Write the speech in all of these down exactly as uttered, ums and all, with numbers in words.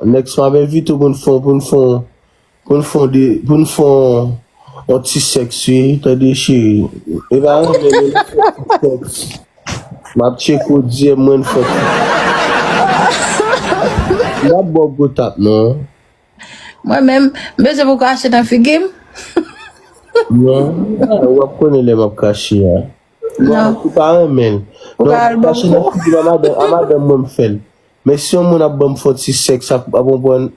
Next, m ap envite w pou n fè, pou n fè, pou n fè, de, pou n fè yon ti sèks, wi, tande cheri. E pa renmen, men n fè ti sèks. M ap tcheke w D M mwen, n fè ti. M ap ba w gwo tap, non. Mwen menm, m bezwen pou krache nan figi m. Non, w ap konnen lè m ap krache a. Bon, ou pa renmen l. Non, krache nan figi m, a madanm, a madanm mwen m fè l. Men si yon moun ap ban m fò ti sèks, ap, ap konprann,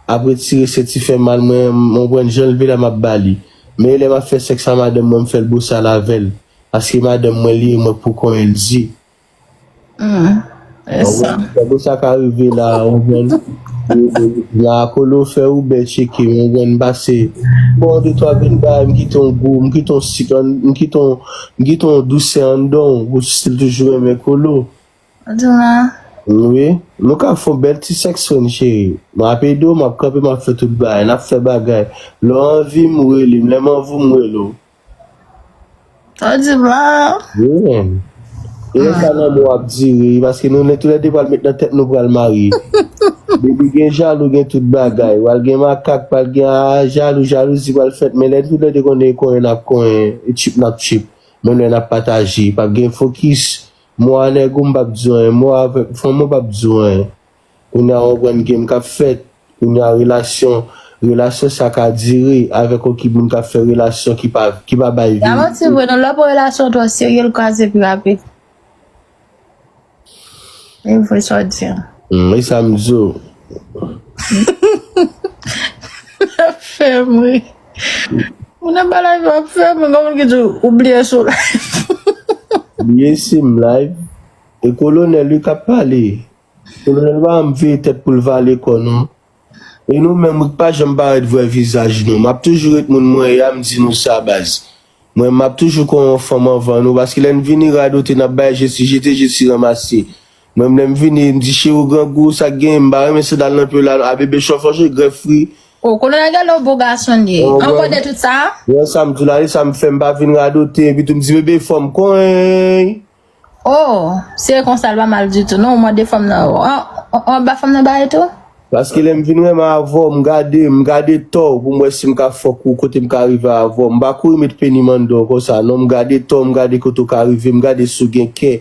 ap retire se ti fè mal mwen, m konprann jan l vle la m ap ba li. Men lè m ap fè sèks a madanm mwen, m fè l bosal avè l. Paske madanm mwen li ye, mwen pou konyen l di. Hmm, e sa. Bon, sa ka rive la, ou konprann? La, Kolo fè ou bè tcheke, ou konprann, pase. Bon, de twa grenn bagay, m kite yon gou, m kite yon sik, m kite yon, m kite yon dousè anndan w, ou still toujou renmen Kolo. Ou di m la? Wi, nou ka fè yon bèl ti sèks frenn cheri. M ap ede w, m ap kanpe, m ap fè tout bagay, n ap fè bagay. Lè w anvi m, ou rele m, lè m anvi w, m rele w. Sa w di m la? Wi, menm. E lè sa lanmou ap dire, paske nou lè toulède pral met nan tèt nou pral marye. Depi gen jalou, gen tout bagay. Pral gen makak, pral gen a, jalou, jalouzi pral fèt. Men lè toulède konnen konyen n ap konyen, e tchip n ap tchip. Menm lè n ap pataje, p ap gen fokis. Mo a nèg ou m p ap di w anyen, mo a avèk fanm ou p ap di w anyen. Kounye a w konprann gen m k ap fèt. Kounye a relasyon, relasyon sa ka dire avèk yon ki moun k ap fè relasyon ki pa, ki pa bay verite. Sa manti vre, non, lè w pran relasyon twò serye, l kraze pi rapid. E vre sa w di an. Hmm, e sa m di w. Fè m ri. Moun nan pa live ap fè m ri, gon moun ki di w bliye si w live. Bliye si m live. E kolonèl wi k ap pale. Kolonèl pa janm veye tèt pou l vale kò non. E nou menm wi k pa janm parèt vrè vizaj nou. M ap toujou ret moun mwen ye a, m di nou sa baz. Mwen m ap toujou kwè yon fanm anvan nou, paske lè n vini radote n ap bay jesi jete, jesi ranmase. Mwen menm lè m vini, m di cheri w grangou, sa k genyen, m pa renmen sandal nan pye w la, a bebe chòfòje, grèf fri. O, kolonèl gade yon bon gason l ye. Ankò de tout sa? Wè sa m di w la, e sa m fè, m pa vin radote, epi tou m di bebe fò m konyen. Oh, se konsa l pa mal ditou non, ou mande fanm nan, ou anba fanm nan bagay tou? Paske lè m vin renmen avè w, m gade, m gade tò w pou m wè si m ka fòk ou, kote m ka rive avè w. M pa kouri met peni m anndan w konsa non, m gade tò w, m gade kote w ka rive, m gade si w gen kè.